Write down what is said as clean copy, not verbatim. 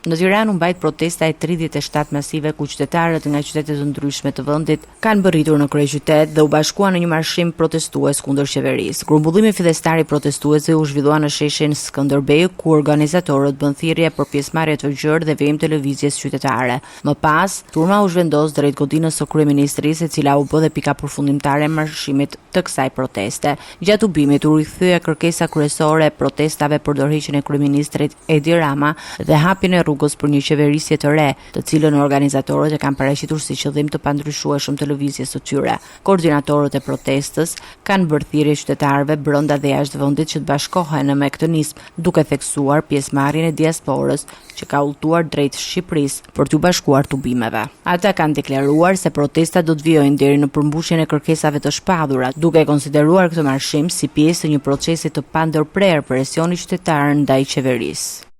Në Tiranë u mbajt protesta e 37 masive ku qytetarët nga qytete të ndryshme të vendit kanë mbërritur në kryeqytet dhe u bashkuan në një marshim protestues kundër qeverisë. Grumbullimi fillestar i protestuesve u zhvillua në sheshin Skënderbej, ku organizatorët bënë thirrje për pjesëmarrje të gjerë dhe vijim të lëvizjes qytetare. Më pas, turma u zhvendos drejt godinës së kryeministrisë, e cila u bë dhe pika përfundimtare e marshimit të kësaj proteste. Gjatë tubimit u rikthye kërkesa kryesore e protestave për dorëheqjen e kryeministrit Edi Rama dhe hapjen e rrugës për një qeverisje të re, të cilën organizatorët e kanë paraqitur si qëllim të pandryshueshëm të lëvizjes së tyre. Koordinatorët e protestës kanë bërë thirrje qytetarëve brenda dhe jashtë vendit që të bashkohen me këtë nismë, duke theksuar pjesëmarrjen e diasporës që ka udhëtuar drejt Shqipërisë për t'iu bashkuar tubimeve. Ata kanë deklaruar se protestat do të vijojnë deri në përmbushjen e kërkesave të shpallura, duke e konsideruar këtë marshim si pjesë të një procesi të pandërprerë presioni qytetar ndaj qeverisë.